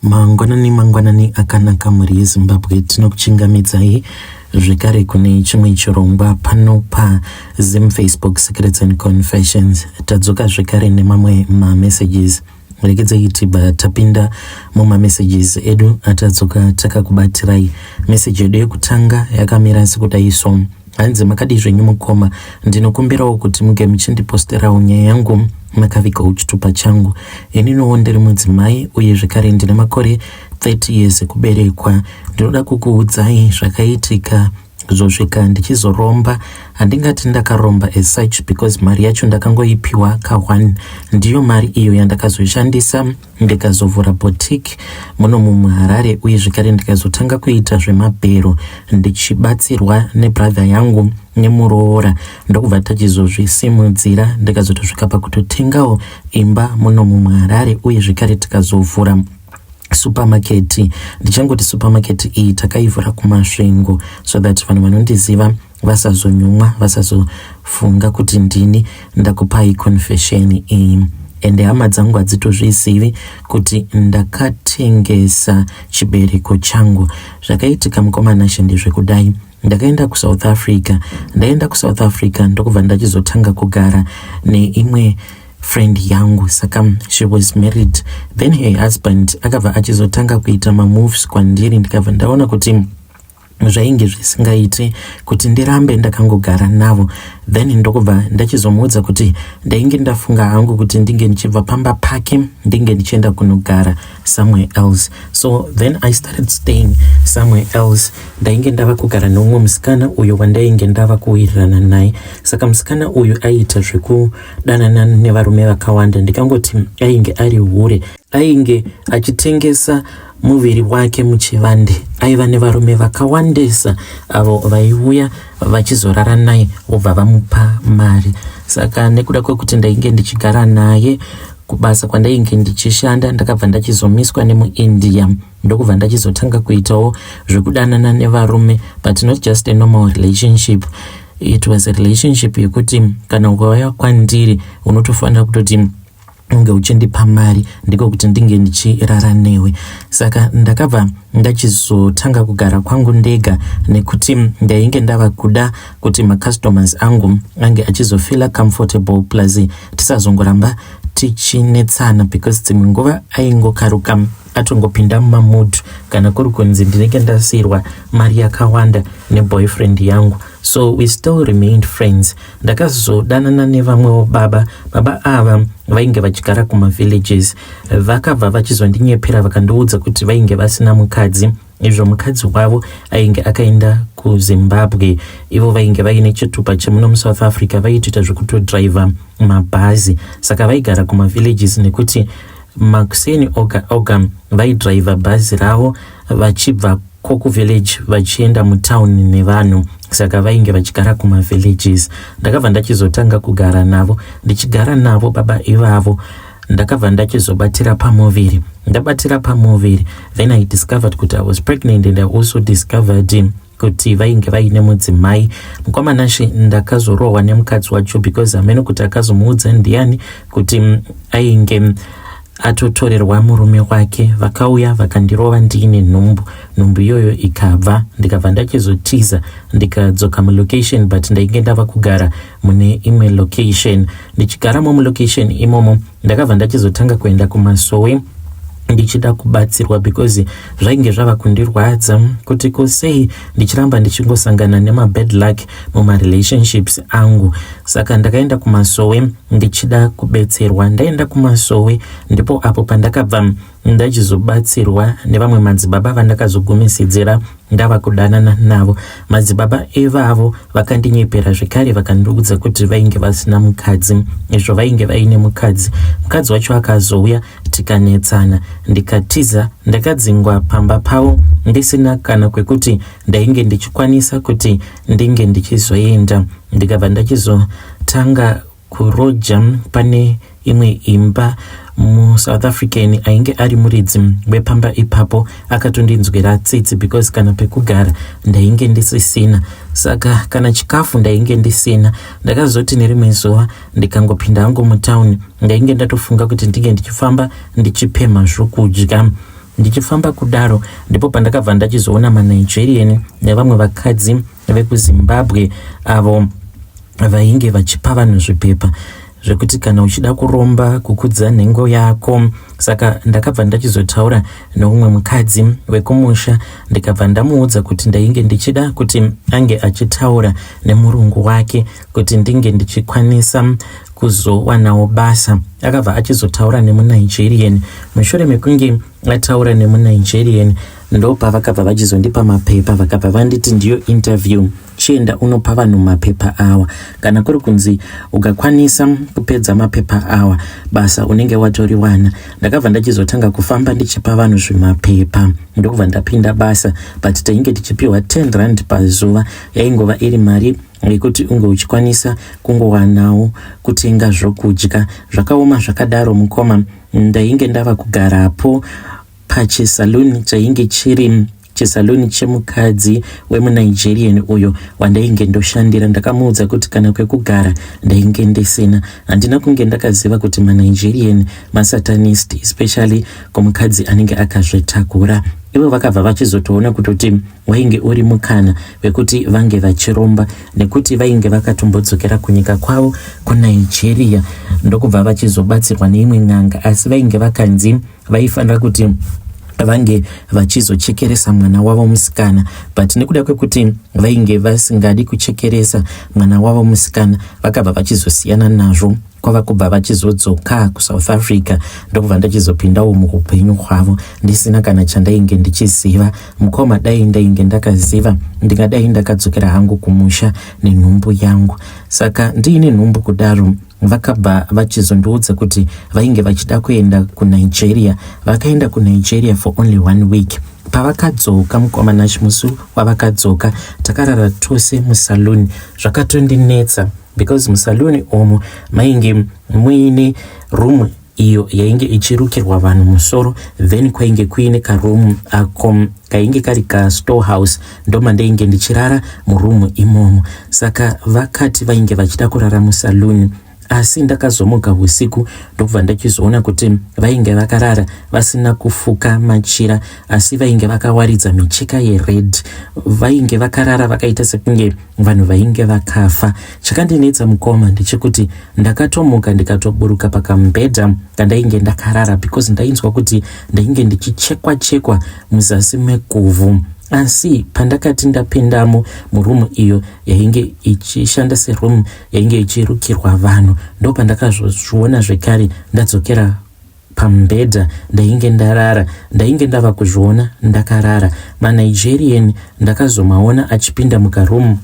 Mangwanani mangwanani akanaka mhuri yeZimbabwe, tinokuchingamidzai zvekare kune chimwe chirongwa pano paZim Facebook Secrets and Confessions. Tadzoka zvekare nemamwe mamessages. Regedzai tibva tapinda mumamessages edu atadzoka takakubatirai. Message yedu yekutanga yakamira sekudai so. Hanzi makadii zvenyu mukoma, ndinokumbirawo kuti muge muchindiposterawo nyaya yangu makavigawo chitupa changu. Ininiwo ndiri mudzimai uye zvekare ndine makore 30 years ekuberekwa. Ndinoda kukuudzai zvakaitika kuzosvika ndichizoromba. Handingati ndakaromba as such because mari yacho ndakangoipiwa ka1. Ndiyo mari iyo yandakazoshandisa ndikazovhura boutique muno muHarare uye zvekare ndikazotanga kuita zvemabhero ndichibatsirwa nebrother yangu nemuroora, ndokubva tachizozvisimudzira ndikazotosvika pakutotengawo imba muno muHarare uye zvekare tikazovhura supermarket. Ndichangoti supermarket iyi takaivhura kuMasvingo so that vanhu vanondiziva vasazonyumwa, vasazofunga kuti ndini ndakupai confession iyi. Ende hama dzangu hadzitozvizivi kuti ndakatengesa chibereko changu. Zvakaitika, mukoma Nashe, ndezvekudai. Ndakaenda kuSouth Africa. Ndaenda kuSouth Africa ndokubva ndachizotanga kugara neimwe friend yangu. Saka she was married, then her husband akabva achizotanga kuita mamoves kwandiri. Ndikabva ndaona kuti zvainge zvisingaiti kuti ndirambe ndakangogara navo. Then ndokubva ndachizomuudza kuti ndainge ndafunga hangu kuti ndinge ndichibva pamba pake, ndinge ndichienda kunogara somewhere else. So then I started staying somewhere else. Ndainge ndava kugara neumwe musikana uyo wandainge ndava kuwirirana naye. Saka musikana uyu aiita zvekudanana nevarume vakawanda. Ndikangoti ainge ari hure, ainge achitengesa muviri wake muchivande. Aiva nevarume vakawandisa avo vaiuya vachizorara naye vobva vamupa mari. Saka nekuda kwekuti ndainge ndichigara naye, kubasa kwandainge ndichishanda ndakabva ndachizomiswa nemuIndia, ndokubva ndachizotanga kuitawo zvekudanana nevarume, but not just a normal relationship. It was a relationship yekuti kana ukauya kwandiri unotofanira kutoti unge uchindipa mari, ndiko kuti ndinge ndichirara newe. Saka ndakabva ndachizotanga kugara kwangu ndega nekuti ndainge ndava kuda kuti macustomers angu ange achizofeela comfortable, plus tisazongoramba tichinetsana, because dzimwe nguva aingokaruka atongopinda mumamood kana kuri kunzi ndinenge ndasiyirwa mari yakawanda neboyfriend yangu. So we still remained friends. Ndakazodanana nevamwewo baba. Baba ava vainge vachigara kumavillages. Vakabva vachizondinyepera, vakandiudza kuti vainge vasina mukadzi, izvo mukadzi wavo ainge akaenda kuZimbabwe. Ivo vainge vaine chitupa chemuno muSouth Africa, vaitoita zvekutodhiraivha mabhazi. Saka vaigara kumavillages nekuti makuseni oga oga vaidhiraivha bhazi ravo vachibva kokuvillage vachienda mutauni nevanhu. Saka vainge vachigara kumavillages. Ndakabva ndachizotanga kugara navo. Ndichigara navo baba ivavo, ndakabva ndachizobatira pamuviri. Ndabatira pamuviri, then I discovered kuti I was pregnant, and I also discovered kuti vainge vaine mudzimai. Mukoma Nashe, ndakazorohwa nemukadzi wacho because hamene kuti akazomuudza ndiani kuti ainge atotorerwa murume wake. Vakauya vakandirova ndiine nhumbu. Nhumbu iyoyo ikabva, ndikabva ndachizotiza, ndikadzoka mulocation, but ndainge ndava kugara mune imwe location. Ndichigaramo mulocation imomo, ndakabva ndachizotanga kuenda kumasowe ndichida kubatsirwa because zvainge zvava kundirwadza kuti kosei ndichiramba ndichingosangana nemabad luck mumarelationships angu. Saka ndakaenda kumasowe ndichida kubetserwa. Ndaenda kumasowe, ndipo apo pandakabva ndachizobatsirwa nevamwe madzibaba vandakazogumisidzira ndava kudanana navo. Madzibaba ivavo vakandinyepera zvekare, vakandiudza kuti vainge vasina mukadzi, izvo vainge vaine mukadzi. Mukadzi wacho akazouya, tikanetsana, ndikatiza. Ndakadzingwa pamba pavo ndisina kana kwekuti ndainge ndichikwanisa kuti ndinge ndichizoenda. Ndikabva ndachizotanga kuroja pane imwe imba. MuSouth African ainge ari muridzi wepamba ipapo akatondinzwira tsitsi because kana pekugara ndainge ndisisina, saka kana chikafu ndainge ndisina. Ndakazoti nerimwe zuva ndikangopinda hangu mutauni, ndainge ndatofunga kuti ndinge ndichifamba ndichipemha zvokudya. Ndichifamba kudaro ndipo pandakabva ndachizoona maNigerian nevamwe vakadzi vekuZimbabwe avo vainge vachipa vanhu zvipepa zvekuti kana uchida kuromba kukudza nhengo yako. Saka ndakabva ndachizotaura neumwe mukadzi wekumusha, ndikabva ndamuudza kuti ndainge ndichida kuti ange achitaura nemurungu wake kuti ndinge ndichikwanisa kuzowanawo basa. Akabva achizotaura nemuNigerian. Mushure mekunge ataura nemuNigerian, ndopavakabva vachizondipa mapepa, vakabva vanditi ndiyo interview, chienda unopa vanhu mapepa awa. Kana kuri kunzi ukakwanisa kupedza mapepa awa, basa unenge watoriwana. Ndakabva ndachizotanga kufamba ndichipa vanhu zvimapepa, ndokubva ndapinda basa, but tainge tichipiwa 10 rand pazuva. Yaingova iri mari yekuti unge uchikwanisa kungowanawo kutenga zvokudya. Zvakaoma zvakadaro mukoma, ndainge ndava kugarapo pachisaluni chainge chiri chisaluni chemukadzi wemuNigerian uyo wandainge ndoshandira. Ndakamuudza kuti kana kwekugara ndainge ndisina. Handina kunge ndakaziva kuti maNigerian masatanist, especially kumukadzi anenge akazvitakura. Ivo vakabva vachizotoona kutoti wainge uri mukana wekuti vange vachiromba, nekuti vainge vakatombodzokera kunyika kwavo kuNigeria, ndokubva vachizobatsirwa neimwe n'anga, asi vainge vakanzi vaifanira kuti vange vachizochekeresa mwana wavo musikana, but nekuda kwekuti vainge vasingadi kuchekeresa mwana wavo musikana, vakabva vachizosiyana nazvo, kwava kubva vachizodzoka kuSouth Africa, ndokubva ndachizopindawo muupenyu hwavo ndisina kana chandainge ndichiziva. Mukoma, dai ndainge ndakaziva, ndingadai ndakadzokera hangu kumusha nenhumbu yangu. Saka ndiine nhumbu kudaro, vakabva vachizondiudza kuti vainge vachida kuenda kuNigeria. Vakaenda kuNigeria for only one week. Pavakadzoka, mukoma Nash, musi wavakadzoka takarara tose musaluni. Zvakatondinetsa because musaluni umu mainge muine room iyo yainge ichirukirwa vanhu musoro, then kwainge kuine karoom ako kainge kari kastorehouse, ndomandainge ndichirara murumu imomo. Saka vakati vainge vachida kurara musaluni, asi ndakazomuka usiku ndokubva ndachizoona kuti vainge vakarara vasina kufuka machira, asi vainge vakawaridza micheka yered. Vainge vakarara vakaita sekunge vanhu vainge vakafa. Chakandinetsa mukoma ndechekuti ndakatomuka ndikatoburuka pakamubhedha kandainge ndakarara, because ndainzwa kuti ndainge ndichichekwa chekwa muzasi meguvhu. Asi pandakati ndapindamo murumu iyo yainge ichishanda serumu yainge ichirukirwa vanhu, ndopandakazozviona zvekare ndadzokera pamubhedha ndainge ndarara. Ndainge ndava kuzviona ndakarara. MaNigerian ndakazomaona achipinda mukarumu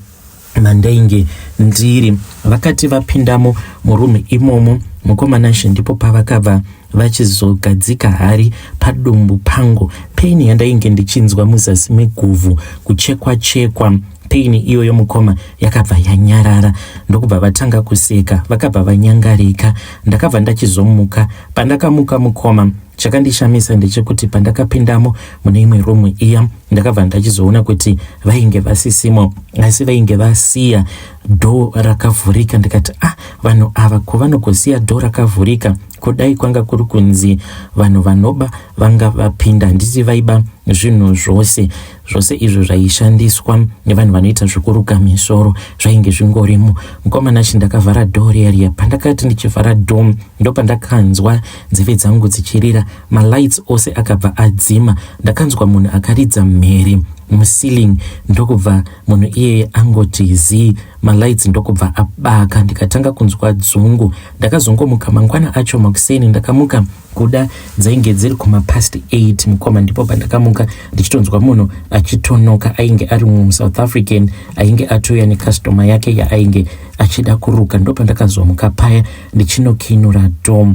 mandainge ndiri. Vakati vapindamo murumu imomo, mukoma Nashe, ndipo pavakabva vachizogadzika hari padumbu pangu. Pain yandainge ndichinzwa muzasi meguvhu, kuchekwa chekwa, pain iyoyo mukoma yakabva yanyarara, ndokubva vatanga kuseka, vakabva vanyangarika. Ndakabva ndachizomuka. Pandakamuka mukoma, chakandishamisa ndechekuti pandakapindamo mune imwe rumu iya, ndakabva ndachizoona kuti vainge vasisimo, asi vainge vasiya door rakavhurika. Ndikati, "Ah, vanhu ava ko vanogosiya door rakavhurika?" Kudai kwanga kuri kunzi vanhu vanoba vanga vapinda, handiti vaiba zvinhu zvose zvose izvo zvaishandiswa nevanhu vanoita zvekuruka misoro zvainge zvingorimo? Mukoma Nashi, ndakavhara door riya riya. Pandakati ndichivhara door, ndopandakanzwa nzeve dzangu dzichirira. Malights ose akabva adzima. Ndakanzwa munhu akaridza mhere muceiling, ndokubva munhu iyeye angoti zii, malights ndokubva abaka, ndikatanga kunzwa dzungu. Ndakazongomuka mangwana acho makuseni. Ndakamuka kuda dzainge dziri kumapast 8 mukoma. Ndipo pandakamuka ndichitonzwa munhu achitonoka. Ainge ari mumwe muSouth African ainge atouya necustomer yake yaainge achida kuruka. Ndopandakazomuka paya ndichinokinura door,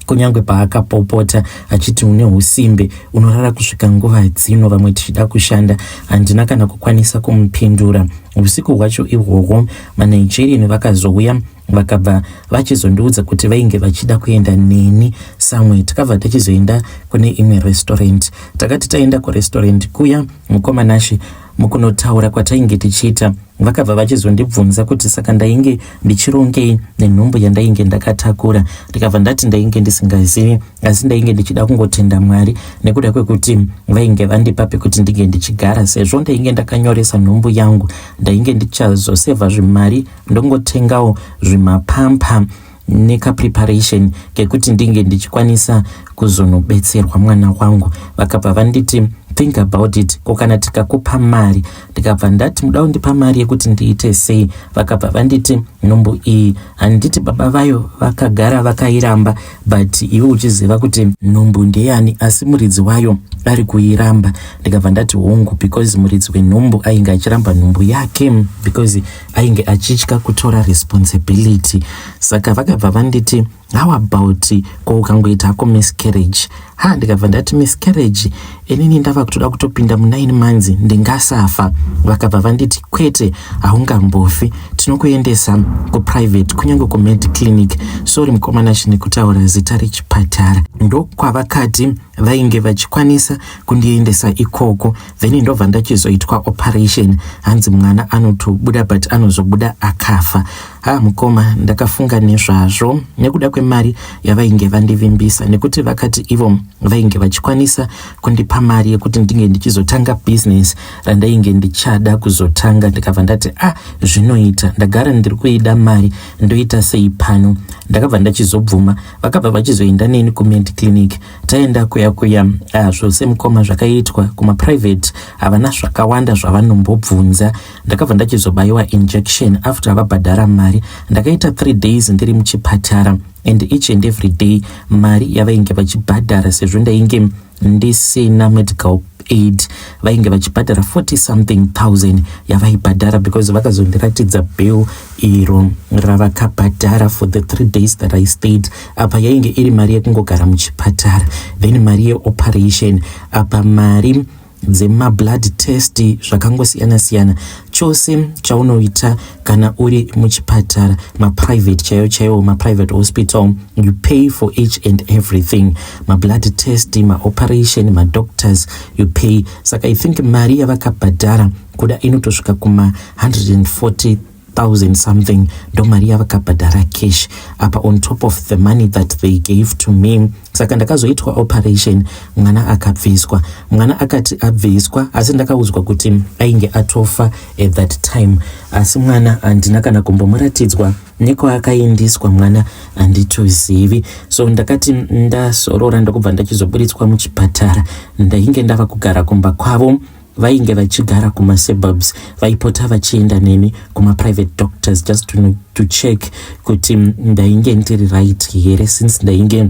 kunyange paakapopota achiti, "Une usimbe, unorara kusvika nguva dzino vamwe tichida kushanda," handina kana kukwanisa kumupindura. Usiku hwacho ihwohwo maNigerian vakazouya, vakabva vachizondiudza kuti vainge vachida kuenda neni somewhere. Takabva tichizoenda kune imwe restaurant. Takati taenda kurestaurant kuya, mukoma Nashi, mukunotaura kwatainge tichiita, Vakabva vachizondibvunza kuti saka ndainge ndichirongei nenhumbu yandainge ndakatakura. Ndikabva ndati ndainge ndisingazivi, asi ndainge ndichida kungotenda Mwari nekuda kwekuti vainge vandipa pekuti ndinge ndichigara, sezvo ndainge ndakanyoresa nhumbu yangu. Ndainge ndichazosevha zvimari, ndongotengawo zvimapampa nekapreparation kekuti ndinge ndichikwanisa kuzonobetserwa mwana wangu. Vakabva vanditi, "Think about it, ko kana tikakupa mari?" Ndikabva ndati, "Muda kundipa mari yekuti ndiite sei?" Vakabva vanditi, "Nhumbu iyi, handiti baba vayo vakagara vakairamba, but iwe uchiziva kuti nhumbu ndeyani, asi muridzi wayo ari kuiramba?" Ndikabva ndati hongu, because muridzi wenhumbu ainge achiramba nhumbu yake because ainge achitya kutora responsibility. Saka vakabva vanditi, "How about ko ukangoita hako miscarriage?" Ha, ndikabva ndati, "Miscarriage? Inini ndava kutoda kutopinda mu9 months, ndingasafa?" Vakabva vanditi, "Kwete, haungambofi. Tinokuendesa kuprivate, kunyange kumed clinic." Sorry mukomana chine kutaura zita rechipatara. Ndokwavakati vainge vachikwanisa kundiendesa ikoko, then ndobva ndachizoitwa operation. Hanzi mwana anotobuda, but anozobuda akafa. Ha, mukoma, ndakafunga nezvazvo nekuda kwemari yavainge vandivimbisa, nekuti vakati ivo vainge vachikwanisa kundipa mari yekuti ndinge ndichizotanga bhizinesi randainge ndichada kuzotanga. Ndikabva ndati, "Ah, zvinoita, ndagara ndiri kuida mari, ndoita sei pano?" Ndakabva ndachizobvuma. Vakabva vachizoenda neni kumed clinic. Taenda kuya kuya, ah, zvose mukoma zvakaitwa. Kumaprivate havana zvakawanda zvavanombobvunza. Ndakabva ndachizobayiwa injection after vabhadhara mari. Ndakaita 3 days ndiri muchipatara, and each and every day mari yavainge vachibhadhara, sezvo ndainge ndisina medical aid, vainge vachibhadhara 40 something thousand yavaibhadhara, because vakazondiratidza bill iro ravakabhadhara for the 3 days that I stayed. Apa yainge iri mari yekungogara muchipatara, then mari yeoperation, apa mari dzemablood test, zvakangosiyana-siyana. Chose chaunoita kana uri muchipatara, maprivate chaiwo chaiwo, maprivate hospital, you pay for each and everything: mablood test, maoperation, madoctors, you pay. Saka I think mari yavakabhadhara kuda inotosvika kuma 140 1000 something, ndo mari yavakabhadhara cash, apa on top of the money that they gave to me. Saka ndakazoitwa operation, mwana akabviswa. Mwana akati abviswa, asi ndakaudzwa kuti ainge atofa at that time. Asi mwana handina kana kumbomuratidzwa, nekwaakaendeswa mwana handitozivi. So ndakati ndazorora, ndokubva ndachizoburitswa muchipatara. Ndainge ndava kugara kumba kwavo. Vainge vachigara kumasuburbs. Vaipota vachienda neni kumaprivate doctors just to check kuti ndainge ndiri right here, since ndainge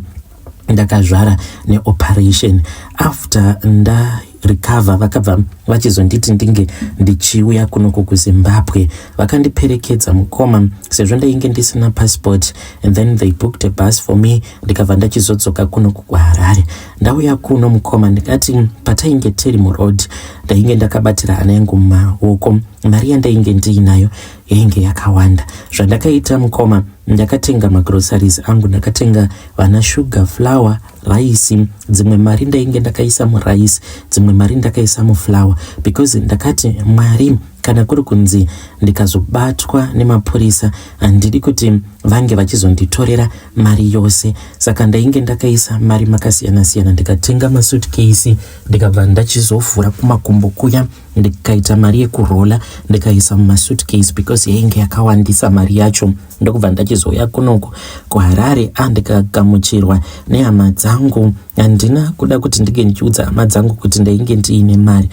ndakazvara neoperation. After ndarecover, vakabva vachizonditi ndinge ndichiuya kunoku kuZimbabwe. Vakandiperekedza mukoma, sezvo ndainge ndisina passport, and then they booked a bus for me. Ndikabva ndachizodzoka kunoku kuHarare. Ndauya kuno mukoma, ndikati patainge tiri muroad, ndainge ndakabatira hana yangu mumaoko. Mari yandainge ndiinayo yainge yakawanda. Zvandakaita mukoma, ndakatenga magroceries angu. Ndakatenga vana sugar, flour, raisi. Dzimwe mari ndainge ndakaisa muraisi, dzimwe mari ndakaisa muflour, because ndakati, "Mwari, kana kuri kunzi ndikazobatwa nemapurisa, handidi kuti vange vachizonditorera mari yose." Saka ndainge ndakaisa mari makasiyana-siyana. Ndikatenga masuitcase, ndikabva ndachizovhura kumakumbo kuya, ndikaita mari yekurola, ndikaisa mumasuitcase, because yainge yakawandisa mari yacho. Ndokubva ndachizouya kunoku kuHarare. A, ndikagamuchirwa nehama dzangu. Handina kuda kuti ndinge ndichiudza hama dzangu kuti ndainge ndiine mari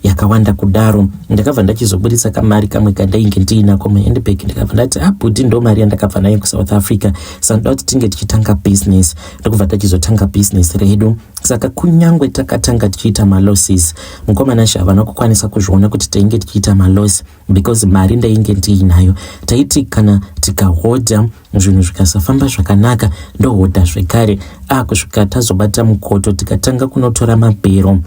yakawanda kudaro. Ndakabva ndachizobudisa kamari kamwe kandainge ndiinako muhandbag. Ndikabva ndati, "Abhudhi, ndo mari yandakabva nayo kuSouth Africa, saka ndoda kuti tinge tichitanga business." Ndokubva tachizotanga business redu. Saka kunyangwe takatanga tichiita malosses, mukomana, havana kukwanisa kuzviona kuti tainge tichiita maloss, because mari ndainge ndiinayo. Taiti kana tikahodha zvinhu zvikasafamba zvakanaka, ndohodha zvekare, akusvika tazobata mukoto. Tikatanga kunotora mabhero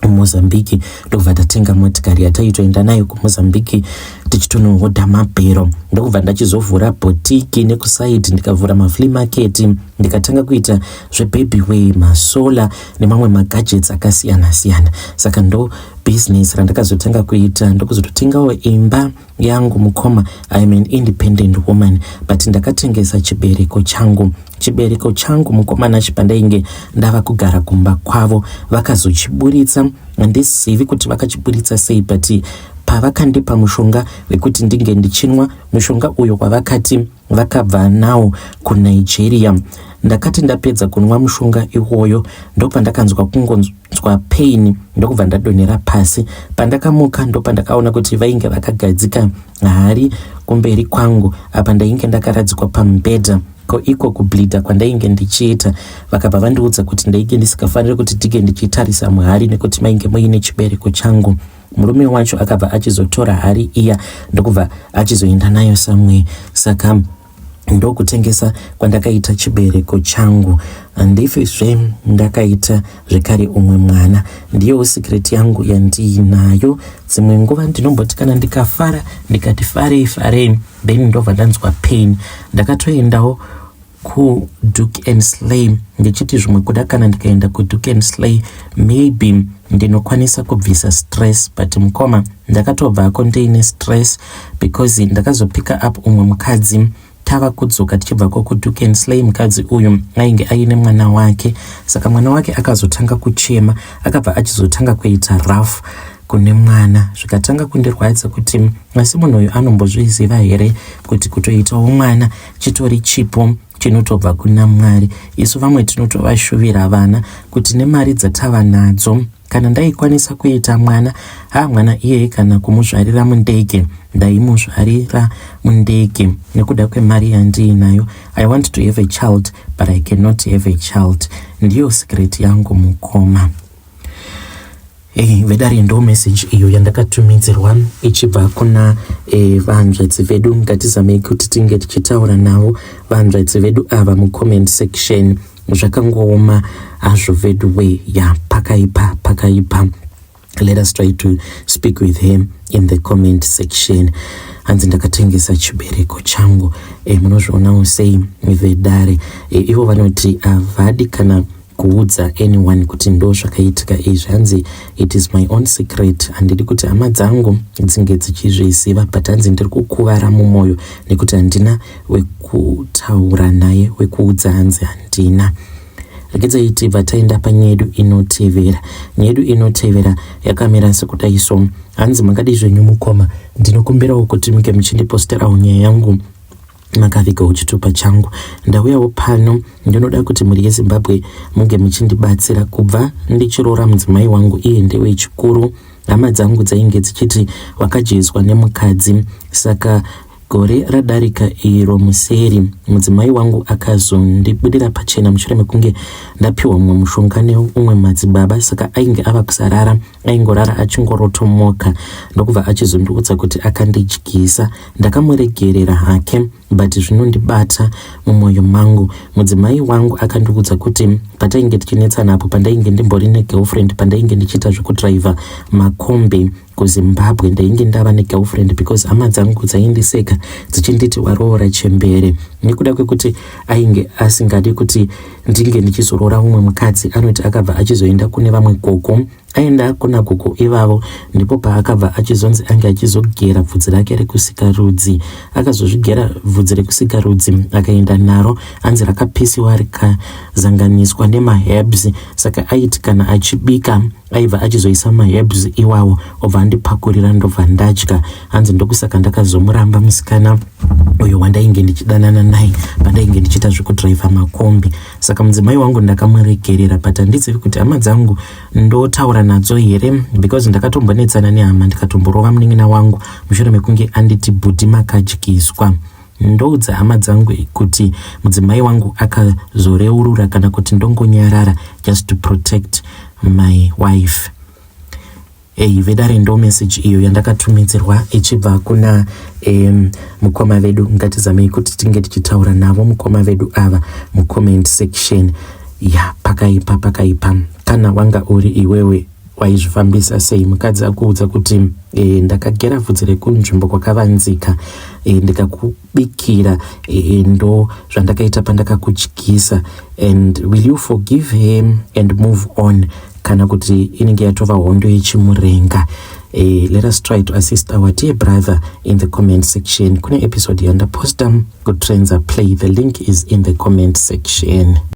kuMozambique, ndokubva tatenga motikari yataitoenda nayo kuMozambique tichitonohodha mabhero. Ndokubva ndachizovhura boutique nekusaidi, ndikavhura maflea market, ndikatanga kuita zvebaby wear, masolar nemamwe magadgets akasiyana siyana. Saka ndo business rangu randainge ndichiita. Business randakazotanga kuita, ndokuzototengawo imba yangu. Mukoma, I am an independent woman, but ndakatengesa chibereko changu. Chibereko changu, mukoma Nashi, pandainge ndava kugara kumba kwavo, vakazochiburitsa. Handizivi kuti vakachiburitsa sei, but pavakandipa mushonga wekuti ndinge ndichinwa, mushonga uyo wavakati vakabva nawo kuNigeria, ndakati ndapedza kunwa mushonga iwoyo, ndopandakanzwa kungonzwa pain, ndokubva ndadonhera pasi. Pandakamuka, ndopandakaona kuti vainge vakagadzika hari kumberi kwangu. Apa ndainge ndakaradzikwa pamubhedha. Ko iko kubleeda kwandainge ndichiita, vakabva vandiudza kuti ndainge ndisikafaniri kuti ndinge ndichitarisa muhari nekuti mainge muine chibereko changu. Murume wacho akabva achizotora hari iya, ndokubva achizoenda nayo somewhere. Saka ndokutengesa kwandakaita chibereko changu. Handifizve ndakaita zvekare umwe mwana. Ndiyo secret yangu yandiinayo. Dzimwe nguva ndinomboti kana ndikafara, ndikati farei farei, then ndobva ndanzwa pain. Ndakatoendawo kuDoek and Slay ndichiti zvimwe kuda kana ndikaenda kuDoek and Slay, maybe ndinokwanisa kubvisa stress, but mukoma, ndakatobvako ndiine stress because ndakazopicka up umwe mukadzi. Tava kudzoka tichibvako kuDoek and Slay, mukadzi uyu ainge aine mwana wake. Saka mwana wake akazotanga kuchema, akabva achizotanga kuita rough kune mwana, zvikatanga kundirwadza kuti asi munhu uyu anombozviziva here kuti kutoitawo mwana chitori chipo chinotobva kuna Mwari? Isu vamwe tinotovashuvira vana kuti nemari dzatava nadzo, kana ndaikwanisa kuita mwana, ha, mwana iyeye kana kumuzvarira mundege, ndaimuzvarira mundege nekuda kwemari yandiinayo. I want to have a child, but I cannot have a child. Ndiyo secret yangu, mukoma. Hey, vedare, ndo message iyo yandakatumidzirwa ichibva kuna vanzvadzi vedu. Ngatizamei kuti tinge tichitaura navo vanzvadzi vedu ava mucomment section. Zvakangooma hazvo vedu we. Ya, pakaipa, pakaipa. Let us try to speak with him in the comment section. Hanzi ndakatengesa chibereko changu. Munozvionawo sei, vedare? Ivo vanoti havadi kana kuudza anyone kuti ndo zvakaitika izvi. Hanzi, "It is my own secret. Handidi kuti hama dzangu dzinge dzichizviziva, but hanzi ndiri kukuvara mumwoyo nekuti handina wekutaura naye, wekuudza, hanzi handina." Regedzai tibva taenda panyaya yedu inotevera. Nyaya yedu inotevera yakamira sekudai so. Hanzi, "Makadi zvenyu mukoma? Ndinokumbirawo kuti muke muchindiposterawo nyaya yangu makavigawo chitupa changu. Ndauyawo pano, ndinoda kuti mhuri yeZimbabwe munge muchindibatsira. Kubva ndichiroora mudzimai wangu, iye ndewechikuru, hama dzangu dzainge dzichiti wakadyiswa nemukadzi. Saka gore radarika iro museri, mudzimai wangu akazondibudira pachena mushure mekunge ndapiwa mumwe mushonga neumwe madzibaba. Saka ainge ava kusarara, aingorara achingorotomoka, ndokubva achizondiudza kuti akandidyisa. Ndakamuregerera hake, but zvinondibata mumwoyo mangu. Mudzimai wangu akandiudza kuti patainge tichinetsana apo, pandainge ndimbori negirlfriend, pandainge ndichiita zvekudhiraivha makombi kuZimbabwe, ndainge ndava negirlfriend because hama dzangu dzaindiseka dzichinditi waroora chembere. Nekuda kwekuti ainge asingadi kuti ndinge ndichizoroora umwe mukadzi, anoti akabva achizoenda kune vamwe gogo. Aenda kuna gogo ivavo, ndipo paakabva achizonzi ange achizogera bvudzi rake rekusikarudzi. Akazozvigera bvudzi rekusikarudzi, akaenda naro, anzi rakapisiwa rikazanganiswa nemaherbs. Saka aiti kana achibika, aibva achizoisa maherbs iwawo, obva andipakurira, ndobva ndadya. Hanzi ndokusaka ndakazomuramba musikana uyo wandainge ndichidanana naye pandainge ndichiita zvekudhiraivha makombi. Saka mudzimai wangu ndakamuregerera, but handizivi kuti hama dzangu ndotaura nadzo here, because ndakatombonetsana nehama, ndikatomborova munin'ina wangu mushure mekunge anditi bhudhi makadyiswa. Ndoudza hama dzangu kuti mudzimai wangu akazoreurura, kana kuti ndongonyarara just to protect my wife?" Ei, vedare, ndo message iyo yandakatumidzirwa ichibva kuna mukoma vedu. Ngatizamei kuti tinge tichitaura navo mukoma vedu ava mucomment section. Ya, pakaipa, pakaipa. Kana wanga uri iwewe, waizvifambisa sei? Mukadzi akuudza kuti ndakagera bvudzi rekunzvimbo kwakavanzika, ndikakubikira, ndo zvandakaita pandakakudyisa, and will you forgive him and move on, kana kuti? Kana kuti inenge yatova hondo yechimurenga? Let us try to assist our dear brother in the comment section. Kune episode yandaposta kuTrendza Play. The link is in the comment section.